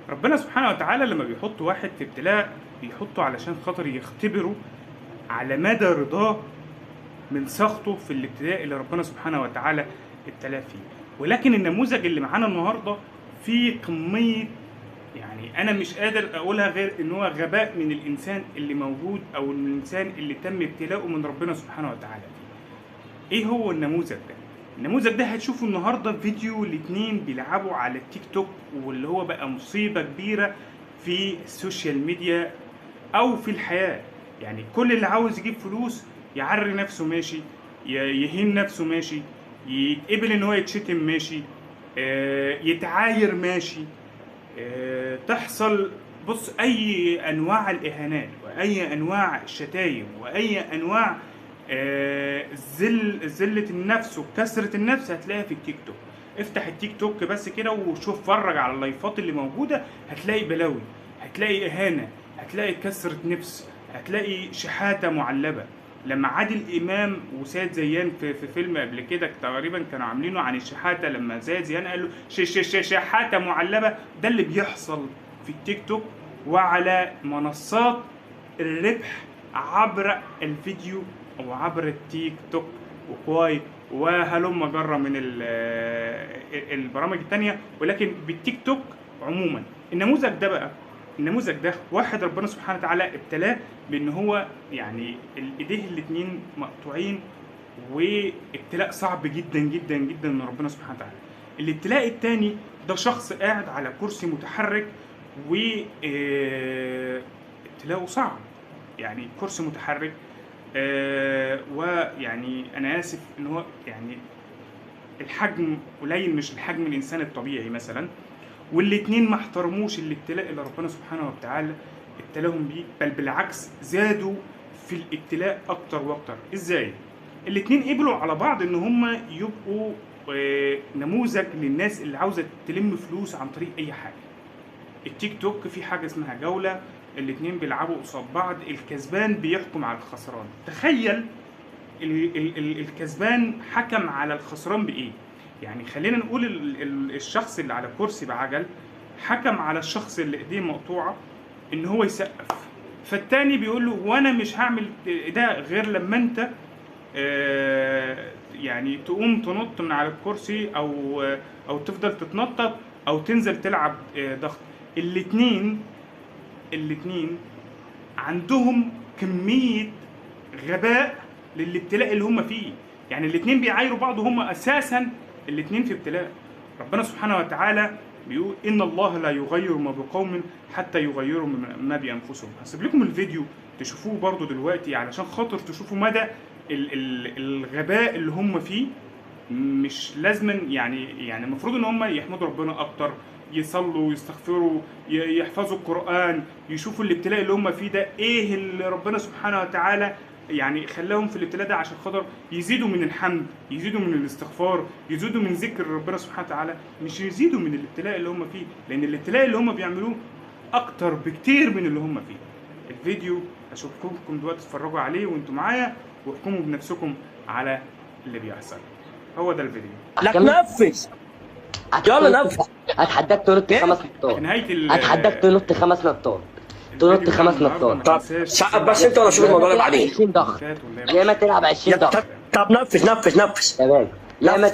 ربنا سبحانه وتعالى لما بيحط واحد في ابتلاء بيحطه علشان خاطر يختبره على مدى رضاه من سخطه في الابتلاء اللي ربنا سبحانه وتعالى ابتلاه فيه. ولكن النموذج اللي معانا النهارده فيه كمية، يعني انا مش قادر اقولها غير ان هو غباء من الانسان اللي موجود او الانسان اللي تم ابتلاؤه من ربنا سبحانه وتعالى فيه. ايه هو النموذج ده؟ النموذج ده هتشوفه النهارده في فيديو الاتنين بيلعبوا على التيك توك، واللي هو بقى مصيبة كبيرة في السوشيال ميديا او في الحياة. يعني كل اللي عاوز يجيب فلوس يعري نفسه ماشي، يهين نفسه ماشي، يتقبل ان هو يتشتم ماشي، يتعاير ماشي، تحصل بص اي انواع الاهانات واي انواع الشتايم واي انواع ذلة النفس وكسرة النفس هتلاقيها في التيك توك. افتح التيك توك بس كده وشوف، اتفرج على اللايفات اللي موجودة، هتلاقي بلاوي، هتلاقي اهانة، هتلاقي كسرة نفس، هتلاقي شحاتة معلبة. لما عادل امام وسيد زيان في فيلم قبل كده تقريبا كانوا عاملينه عن الشحاته، لما سيد زيان قال له شحاته معلبه، ده اللي بيحصل في التيك توك وعلى منصات الربح عبر الفيديو او عبر التيك توك وكواي وهلم جرة من البرامج التانية، ولكن بالتيك توك عموما. النموذج ده بقى، النموذج ده واحد ربنا سبحانه وتعالى ابتلاه بان هو يعني الايديه الاتنين مقطوعين، وابتلاء صعب جدا جدا جدا من ربنا سبحانه وتعالى. الابتلاء التاني ده شخص قاعد على كرسي متحرك و ابتلاءه صعب، يعني كرسي متحرك، ويعني انا اسف ان هو يعني الحجم قليل، مش الحجم الانسان الطبيعي مثلا. والاتنين ما احترموش الابتلاء اللي ربنا سبحانه وتعالى ابتلاهم بيه، بل بالعكس زادوا في الابتلاء اكتر واكتر. ازاي؟ الاتنين قبلوا على بعض ان هما يبقوا نموذج للناس اللي عاوزه تلم فلوس عن طريق اي حاجة. التيك توك في حاجة اسمها جولة، الاتنين بيلعبوا قصاد بعض، الكسبان بيحكم على الخسران. تخيل الكسبان حكم على الخسران بايه؟ يعني خلينا نقول الشخص اللي على كرسي بعجل حكم على الشخص اللي ايديه مقطوعة ان هو يسقف، فالتاني بيقول له وانا مش هعمل ده غير لما انت يعني تقوم تنط من على الكرسي او تفضل تتنطط او تنزل تلعب ضغط. الاتنين عندهم كمية غباء للابتلاء اللي هم فيه. يعني الاتنين بيعايروا بعض وهم اساسا الاتنين في ابتلاء. ربنا سبحانه وتعالى بيقول ان الله لا يغير ما بقوم حتى يغيروا ما بانفسهم. هسيب لكم الفيديو تشوفوه برضو دلوقتي علشان خاطر تشوفوا مدى الغباء اللي هم فيه. مش لازما يعني المفروض ان هم يحمدوا ربنا اكتر، يصلوا، يستغفروا، يحفظوا القرآن، يشوفوا الابتلاء اللي هم فيه ده ايه اللي ربنا سبحانه وتعالى يعني خلاهم في الابتلاء ده عشان خاطر يزيدوا من الحمد، يزيدوا من الاستغفار، يزيدوا من ذكر ربنا سبحانه وتعالى، مش يزيدوا من الابتلاء اللي هم فيه، لان الابتلاء اللي هم بيعملوه اكتر بكتير من اللي هم فيه. الفيديو اشوفكم دلوقتي تتفرجوا عليه وانتم معايا واحكموا بنفسكم على اللي بيحصل. هو ده الفيديو. لك نفذ، يلا نفذ. اتحداك تنط 5 نطات. نهاية اتحداك تنط 5 نطات، تنط 5 نطات. طب سقف بس انت ولا شوف الموضوع ده بعدين. 20 ضغط، يا اما تلعب 20 ضغط. طب نفذ نفذ نفذ. تمام، يا اما